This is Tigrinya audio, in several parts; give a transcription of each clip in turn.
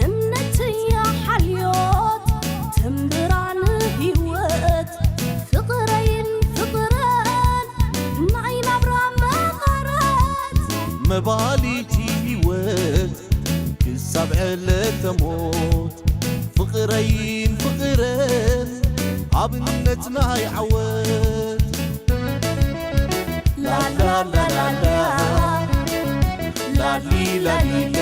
እምነትያ ሓልዮት ትንብራን ህይወት ፍቕረይን ፍቕረን ናይ ናብራ መቐረት መባሊቲ ህይወት ክሳብ ዕለተ ሞት ፍቕረይን ፍቕረን ኣብነት ናይ ዓወት ላላላላላ ላሊላሊለ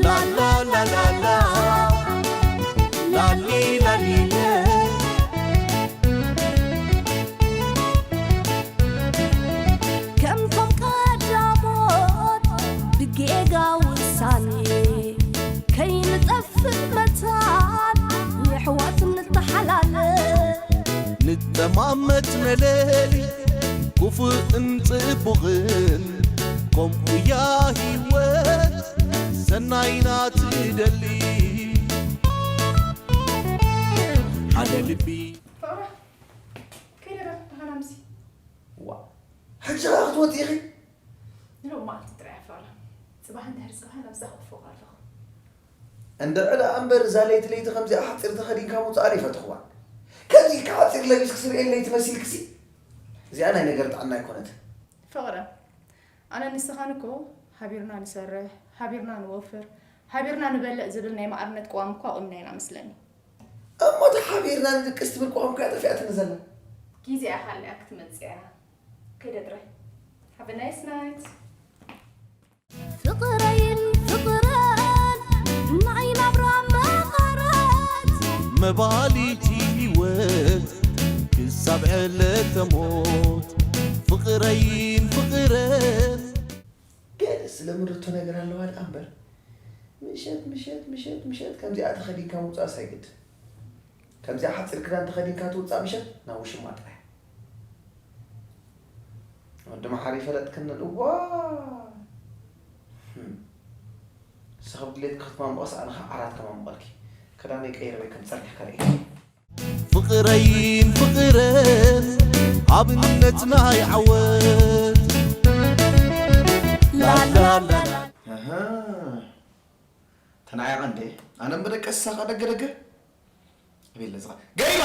ላላላላላ ላሊላሊለ ከምቶም ቀዳሞት ብጌጋ ውሳኔ ከይንጠፍእ መታን የሕዋት ንተሓላለ ንጠማመት ነለሊ ክፉእን ጽቡቕን ከምኡያ ህይወት ሰናይና ትደሊ ሓደ ልቢ ፍቕረ ከይደረፍኩ ተኸናምሲ ዋ ሕጂ ኸኣ ክትወፂ ኢኺ ንሎሚ መዓልቲ ጥራይ ፍቕረ ፅባሕ እንድሕር ፅባሕ ናብዛ ክፎቕ ኣለኹ እንድዒ ደኣ እምበር እዛ ለይቲ ለይቲ ከምዚኣ ሓፂር ተኸዲንካ ምውፃእ ኣይፈተኽዋን ከምዚ ኢልካ ሓፂር ለቢስኪ ስርኤለይ ትመሲልክሲ እዚኣ ናይ ነገር ጥዕና ኣይኮነትን ፍቕረ ኣነ ንስኻን እኮ ሓቢርና ንሰርሕ ሓቢርና ንወፍር ሓቢርና ንበልዕ ዝብል ናይ ማዕርነት ቅዋም እኮ ኣቑምና ኢና መስለኒ እሞ እቲ ሓቢርና ንድቅስ ትብል ቅዋም እኮ እያ ጠፊኣትኒ ዘላ ግዜኣ ካልኣ ክትመፅእ እያ ከይደ ጥራይ Have a nice night ፍቕረይን ፍቕረን ናይ ናብራ መቐረት መባሊቲ ህይወት ክሳብ ዕለተ ሞት ፍቕረይን ፍቕረን ገለ ስለምርቶ ነገር ኣለዋ ደኣ እምበር ምሸት ምሸት ምሸት ምሸት ከምዚኣ ተኸዲንካ ምውፃእ ሳይግድ ከምዚኣ ሓፂር ክዳን ተኸዲንካ ትውፃእ ምሸት ናብ ውሽማ ጥራይ ወዲ መሓሪ ፈለጥክንን እዋ ንስኺ ብድሌትኪ ክትማምቐስ ኣነ ከዓ ዓራት ከማምቐልኪ ክዳነይ ቀይረ ወይ ከም ፀኒሕካ ርእየ ፍቕረይን ፍቕረን ኣብነት ናይ ዓወት ላላላ ተናዒቐ እንዴ ኣነ ብደቀስሳ ከዓ ደገ ደገ ኣበይ ኣለዝኻ ገሪባ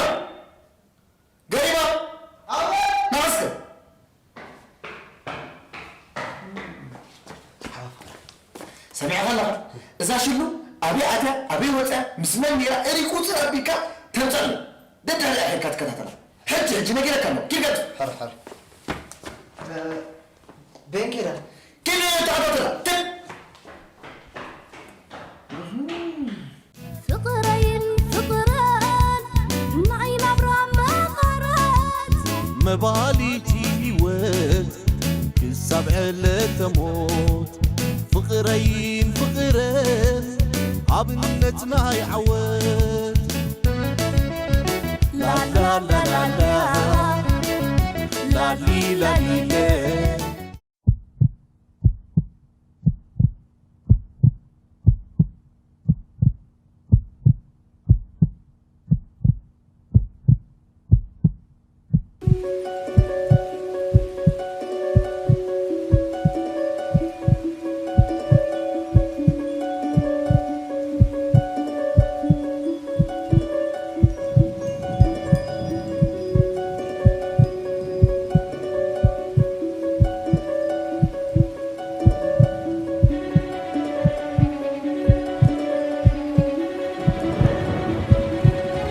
ገሪባ ናስከ ሰሚዕኻ ኣለኻ እዛ ሽሉ ኣበይ ኣትያ ኣበይ ወፅያ ምስ መን ነይራ እሪ ቁፅር ኣቢልካ ተምፀሉ ደድሕሪኣ ኬድካ ትከታተላ ሕጂ ሕጂ ነጊረካ ኣሎ ኪድ ገድ ሕር ሕር በየን ኬዳ ኪድ ተኸታተላ ትብ ፍቕረይን ፍቕረን ናይ ናብራ መቐረት መባሊቲ ህይወት ክሳብ ዕለተ ሞት ፍቕረይን ፍቕረን ኣብነት ናይ ዓወት ላላላላላ ላሊላሊለ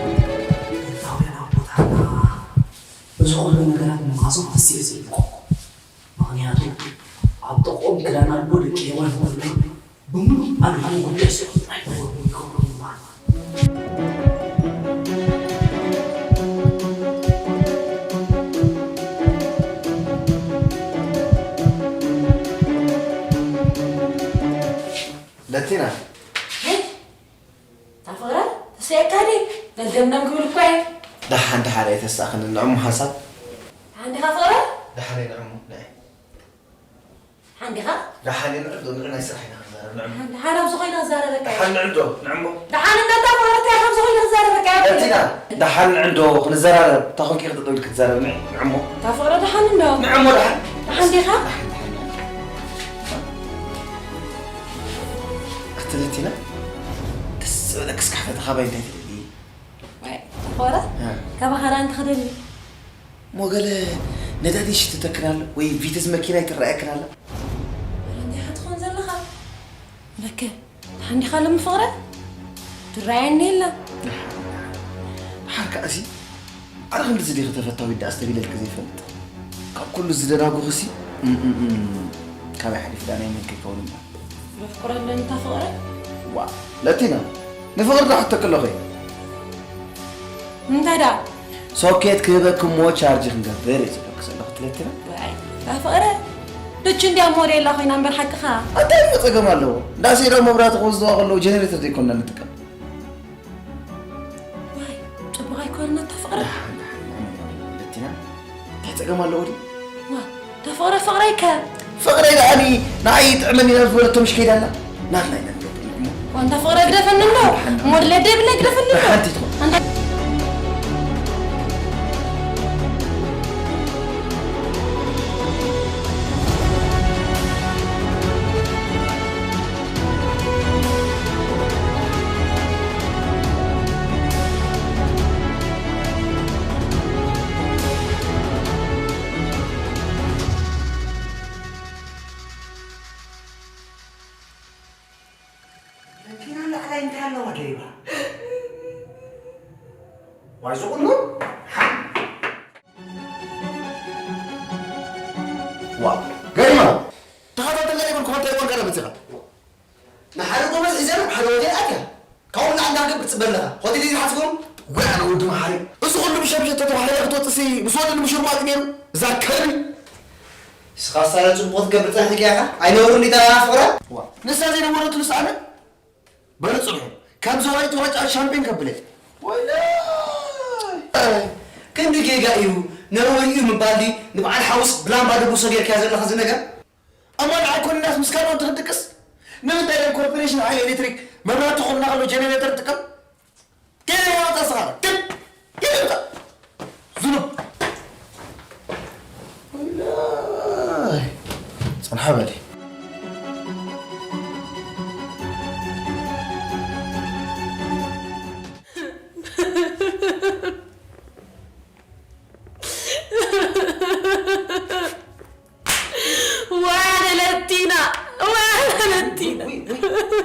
ጥንታውያን ኣቦታትና በዚ ኩሉ ነገራት ንምኻሶም ደስ እዩ ዝብልኩም። ምኽንያቱ ኣብ ጥቕኦም ክዳን ኣልቦ ደቂ ሄዋን ከሎ ብምሉእ ኣድልዎ ጉዳይ ስርሑ ጥራይ ክገብሩ ይገብሮም ማለት እዩ። ለቲና ሄይ! ታፍቕረ ተስያካ ዲ ገልደምደም ክብል እኮ እየ ደሓን ደሓን ኣይተሳእኽኒ ንዕሙ ሓንሳብ ሓንዲኻ ፍቕረ ደሓን እየ ንዕሙ ንዒ ሓንዲኻ ደሓን እየ ንዕዶ ንዑ ናይ ስራሕ ኢና ክንዛረብ ንዕሙ ሓንዲ ሓን ኣብዚ ኮይና ክዛረበካ እየ ደሓን ንዕዶ ንዕሙ ደሓን እንዶ ታፍቕረ እንታይ ከምዚ ክዛረበካ እያ። ለቲና፣ ደሓን ንዕንዶ ክንዘራረብ፣ እንታይ ኮንኪ ክትጠውል ክትዛረብ ንዕ-፣ ንዕሞ? እታ ፍቕሪ ደሓን እንዶ? ንዕሞ ደሓን? ደሓን ዲኻ? ደሓን፣ ደሓን፣ ደሓን። ኣቲ ለቲና፣ ደስ ዝበለኪ እስካዕ ፈታ ካባይ እንታይ ትደልዪ? ዋይ፣ እታ ፍቕሪ? እ። ካባኻ ደኣ እንታይ ክደሊ? እሞ ገለ ነዳዲ ይሽትተክን ኣሎ ወይ ቪትዝ መኪና ይትረኣየክን ኣሎ? እንታይ ኢኻ ትኾን ዘለኻ? በከ፣ ደሓን ዲኻ ሎሚ ፍቕረ? ትረኣየኒ የላ። ደሓር ከኣሲ፣ ኣነ ክንድዚ ዲኺ ተፈታዊት ደኣ ኣስተብሂለልኪ ዘይፈልጥ? ካብ ኩሉ ዝደናጉኽሲ፣ እም፣ እም፣ እም፣ ካበይ ሓሊፉ ደኣ ናይ መን ከይከውን እምበር? መፍቅሮ ኣለኒ እታ ፍቕረ? ዋ፣ ለቲና፣ ንፍቕሪ ዶ ሕተኪ ኣለኹ? እንታይ ደኣ? ሶኬት ክህበኪ እሞ ቻርጅ ክንገብር እየ ዝብለኪ ዘለኹ ትለቲና። ዋይ፣ እታ ፍቕረ ዱች እንድያ ሞዴላ ኮይና እምበር ሓቅኻ። ኣንታይ እሞ ጸገም ኣለዎ? እንዳ ሰይዳ መብራህቲ ክወስድዋ ከለዉ ጀነሬተር ዘይኮንና ንጥቀም? ዋይ፣ ጽቡቕ ኣይኮነን እታ ፍቕረ። ደሓን፣ ደሓን፣ ደሓን፣ ደሓን፣ ለቲና። እንታይ ጸገም ኣለዎ ድዩ? ዋ፣ እታ ፍቕረ ፍቕረይ ከ? ፍቕረይ ደኣኒ ንዓይ ጥዕመኒ ናብ ዝበለቶ ምሽ ከይዳ ኣላ? ናትና ኢና ንገብር ንዕሞ። ዋንታ ፍቕረ ግደፈኒ እንዶ። ሓንቲ እሞ ድሌት ደይብለይ ግደፈኒ እንዶ። ሓንቲ ትኾን። ኣንታ መኪና ላዕላይ እንታይ ኣለዋ ደይባ? ዋይ፣ እዚ ኩሉ? ዋው፣ ገሪማ። ተኸታተል ገሪማ፣ ኮንታ ይኮን ቀረብ እዚኻ። ንሓደ ጎበዝ ሒዘ ናብ ሓደ ሆቴል ኣትያ። ካብኡ ንላዕሊ እንታይ ክገብር ትጽበ ኣለኻ? ሆቴል እዩ ዝሓስቦም? ወይ ኣነ ወዲ መሓሪ። እዚ ኩሉ ብሸምሸት ተተባሂለ ክትወጽእሲ ምስ ወዲ ንምሽርማጥ ነይሩ። እዛ ከልቢ። ንስኻ ሳለ ጽቡቕ ክትገብር ጸኒሕካ ኢኻ። ኣይነውርን እዩ ተራ ፍቕረ? ዋ፣ ንሳ ዘይነበረትሉስ ኣነ? በሉ ጽንሑ። ከም ዞባይ ተዋጫ ሻምፒዮን ከብለይ። ወይለይ! ክንዲ ጌጋ እዩ። ነውሪ እዩ ምባል ድዩ? ንበዓል ሓውስ ብላምባ ደቡሶ ጌርካያ ዘለኻ እዚ ነገር? እሞ ንዓይ ኮንናስ ምስ ካልኦት ትኽድቅስ? ንምንታይ ኢሎም ኮርፖሬሽን ሓይሊ ኤሌክትሪክ መብራህቲ ክኾንና ከሎ ጀነሬተር ትጥቀም? ከመይ ይወጣ ስኻ? ትም! ከመይ ይወጣ? ዝኑብ! ወይላይ! ጽንሓ በሊ። ዋይ ኣነ ለቲና፣ ዋይ ኣነ ለቲና። ውይ፣ ውይ፣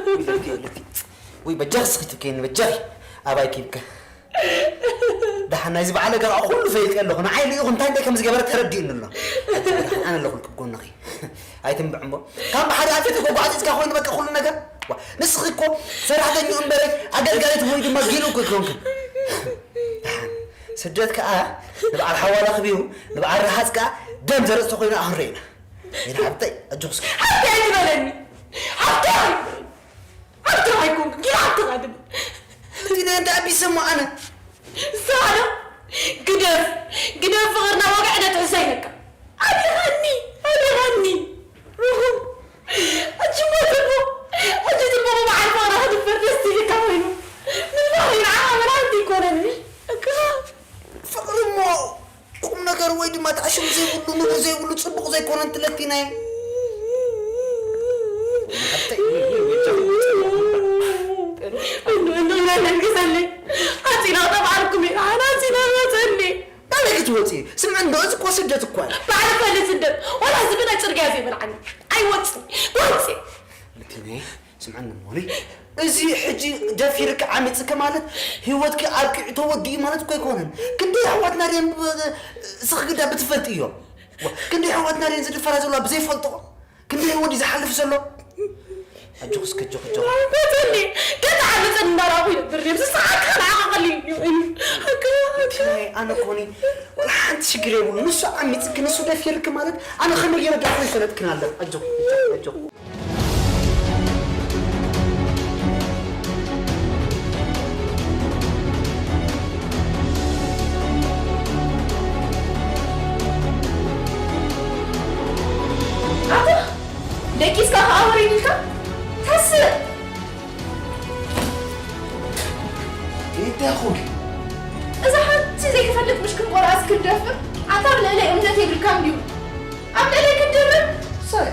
ውይ፣ ለቲ፣ ለቲ። ውይ፣ በጃኺ ስኺ ትብከይኒ፣ በጃኺ። ኣባይ ኪብከ። ደሓን ናይዚ በዓል ገርኣ ኩሉ ፈሊጠ ኣለኹ። ንዓይ ልኢኹ እንታይ እንታይ ከም ዝገበረ ተረዲኡኒ ኣሎ። ኣጆኺ፣ ደሓን ኣነ ኣለኹልኪ ብጎንኺ። ኣይትንብዕ እምቦ። ካብ ብሓደ ኣፊት እኮ ጓዕጺጽካ ኮይኑ በቃ ኩሉ ነገር። ዋ፣ ንስኺ እኮ ሰራሕተኛ እምበረይ ኣገልጋሊት ወይ ድማ ጊሉ እኮ ኣይኮንክን። ደሓን። ስደት ከኣ ንበዓል ሓዋላ ክብዩ፣ ንበዓል ረሃጽ ከኣ ደም ዘረጽ ተኾይኑ ኣኽንረ ኢና። ኢና ሓብተይ፣ ኣጆኺ እስኪ። ሓብተይ ኣይትበለኒ። ሓብተይ ኣይትበለኒ። ሓብተይ ኣይኮንኩን፣ ግን ሓብተይ ኣይትበለኒ። እንታይ ኣቢሰ እሞ ኣነ? ሳዕዶ፣ ግደፍ፣ ግደፍ ፍቕርና ወግዒ ነትሕዞ ኢለካ። ኣሊኻኒ፣ ኣሊኻኒ። ርኹም። ሕጂ እሞ ጽቡቕ፣ ሕጂ ጽቡቕ በዓል ፍቕራ ክድፈር ደስ ኢልካ ኮይኑ። ምን ባህሪ ንዓኻ ምን ሓንቲ ይኮነኒ። እካ። ፍቕሪ እሞ ቁም ነገር ወይ ድማ ተዓሽም ዘይብሉ፣ ንቡር ዘይብሉ፣ ጽቡቕ ዘይኮነ እንትለኪ ናይ ሓብተይ፣ ወይ፣ ወይ፣ ወይ፣ በጃ፣ በጃ፣ በጃ። እንዶ፣ እንዶ፣ እንዳልክሰለይ። ኣጺና ጠብዓልኩም ኢና፣ ኣና ኣጺና መጸለይ። ናበይ ክትወጺ? ስምዒ እንዶ፣ እዚ እኮ ስደት እኮ እዩ። ባዕሉ ፈሊ ስደት፣ ወላ እዚ ብናይ ጽርግያ ዘይበልዓኒ። ኣይወጽን፣ ወጽእ። ልክኒ፣ ስምዕኒ እሞኒ። እዚ ሕጂ ደፊርኪ ዓሚጽኪ ማለት ህይወትኪ ኣብቂዑ ተወዲኡ ማለት እኮ ኣይኮነን። ክንደይ ኣሕዋትና ድየን ብ-፣ ስኽግዳ ብትፈልጥዮ? ዋ፣ ክንደይ ኣሕዋትና ድየን ዝድፈራ ዘለዋ ብዘይፈልጥኦ? ክንደይ ህይወት እዩ ዝሓልፍ ዘሎ? ኣጆኺ እስከ፣ ኣጆኺ፣ ኣጆኺ። በተኒ፣ ገዛ ዓመፀን እንዳራኹ ይነብር ድየ? ዝሰዓት ከነዓቐሊ እዩ። ኣነ ኮኒ፣ ወላ ሓንቲ ሽግር የብሉ። ንሱ ዓሚፅኪ፣ ንሱ ደፊርኪ ማለት ኣነ ከመይ ገይረ ዳዕሮ ይፈለጥክን ኣለኹ። ኣጆኺ፣ ኣጆኺ፣ ኣጆኺ። ኣታ ደቂስካ ከኣ ወሪድ ኢልካ ተስእ። እንተ ክትደፍር ኣንታ ኣብ ልዕለይ እምነት የብልካን ድዩ? ኣብ ልዕለይ ክትደፍር? ሳይ፣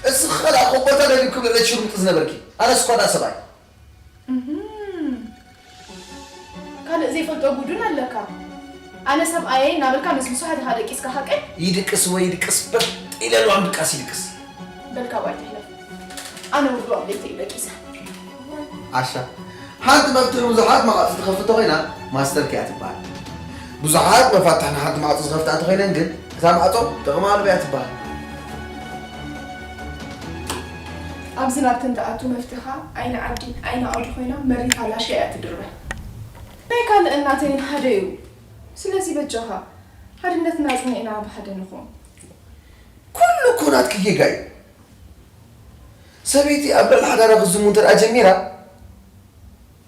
እስኺ ኸኣ ኣብ ቦታ ደሊብኪ ኣብ ልዕለይ ትሽርምጢ ዝነበርኪ። ኣነስ እኳ ደኣ ሰብኣይ። እህም። ካልእ ዘይፈልጦ ጉድ እውን ኣለካ። ኣነ ሰብኣየይ እናበልካ ምስ ብዙሓት ኢኻ ደቂስካ ሓቀይ? ይድቅስ ወይ ይድቅስ፣ በጥ ኢለ ኣልዋም ድቃስ ይድቅስ። በል ካብኣ ኣይትሕለፍ። ኣነ ውዱእ ኣብ ቤተይ እዩ ደቂሰ። ዓሻ። ሓንቲ መፍትሒ ብዙሓት መዓጽ ትኸፍት ተኾይና ማስተር ኪ እያ ትበሃል። ብዙሓት መፋትሕ ንሓንቲ ማዕጾ ዝኸፍታ እንተኾይነን ግን እታ ማዕጾ ጥቕሚ ኣልባ እያ ትበሃል። ኣብዚ ናብተን ትኣቱ መፍትኻ ኣይኒ ዓዲ ኣይኒ ዓውዲ ኮይና መሪፋ ላሽያ እያ ትድርበ። ናይ ካልእ እናተይን ሓደ እዩ። ስለዚ በጃኻ ሓድነትና ኣጽኒዕና ብሓደ ንኹን። ኩሉ እኮ ናትኪ ጌጋ እዩ። ሰበይቲ ኣብ ልዕሊ ሓዳራ ክትዝሙ እንተ ደኣ ጀሚራ፣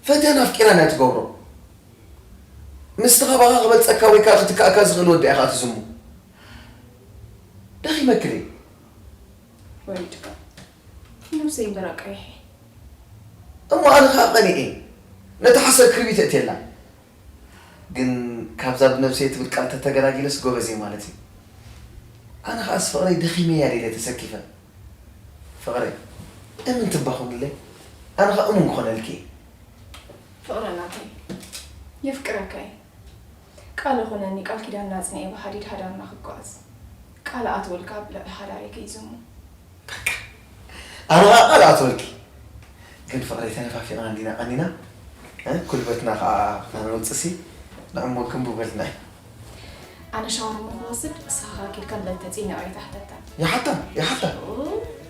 ፈትያን ኣፍቂራን እያ ትገብሮ። ምስቲ ካባኻ ክበልጸካ ወይ ከኣ ክትክኣካ ዝኽእል ወዲ እያ ከኣ ትዝሙ። ደኺመኪ ድዩ? ወሪድካ። ነብሰይ እምበር ኣቃይሐ። እሞ ኣነ ከኣ ቀኒኤ። ነታ ሓሰር ክርቢት የእትየላ። ግን ካብዛ ብነብሰይ ትብል ቃል ተተገላጊለስ ጎበዝ እየ ማለት እዩ። ኣነ ከኣስ ፍቕረይ ደኺመ እያ ኢለ ተሰኪፈ። ፍቕረይ፣ እምን ትባ ኩንለይ፣ ኣነ ኸኣ እሙን ክኾነልኪ እየ። ፍቕረ ናተይ፣ የፍቅረካ እየ። ቃል ኹነኒ ቃል ኪዳንና ኣጽኒዐ ብሓዲድ ሓዳርና ክጓዓዝ። ቃል ኣትወልካ ኣብ ልዕሊ ሓዳረይ ከይዝሙ። ኣነ ኸኣ ቃል ኣትወልኪ። ግን ፍቕረይ ተነፋፊቕና እንዲና ቀኒና፣ እ፣ ኩልበትና ኸኣ ክነውጽእሲ ንዕሞ ክንቡ በልና እዩ። ኣነ ሻወር እሞ ክወስድ፣ ንስኻ ኸኣ ኬድካ ንለተጺን ይቕሬታ ሕተታ። ይሓታ፣ ይሓታ። ሽዑ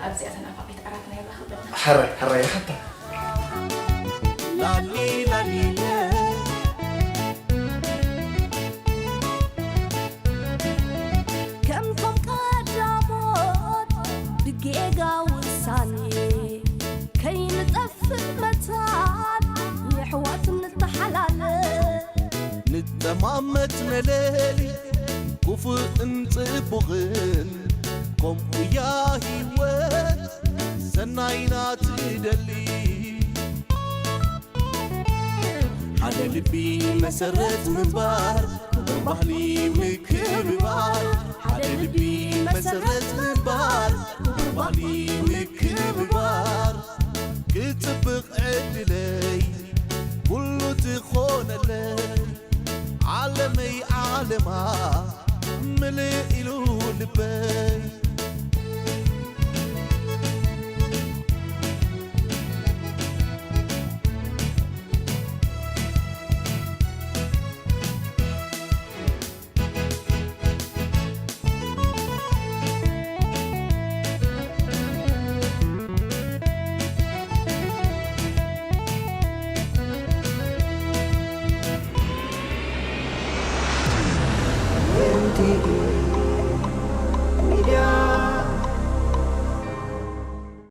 ኣብዚኣ ተናፋቒት ዓራት ናይ ራኸበና። ሕራይ፣ ሕራይ፣ ይሓታ። ላሊ ላሊለ ከምቶም ቀዳሞት ብጌጋ ውሳኔ ከይንጠፍእ መታን የሕዋት ንተሓላለ። ንጠማመት ነለሊ ክፉእን ጽቡቕን ከምኡ እያ ህይወት ሰናይና ትደሊ። ሓደ ልቢ መሰረት ምግባር ክቡር ባህሊ ምክብባር። ሓደ ልቢ መሰረት ምግባር ክቡር ባህሊ ምክብባር። ክጽብቕ ዕድለይ ኩሉ ትኾነለይ ዓለመይ ዓለማ ምልእ ኢሉ ልበይ።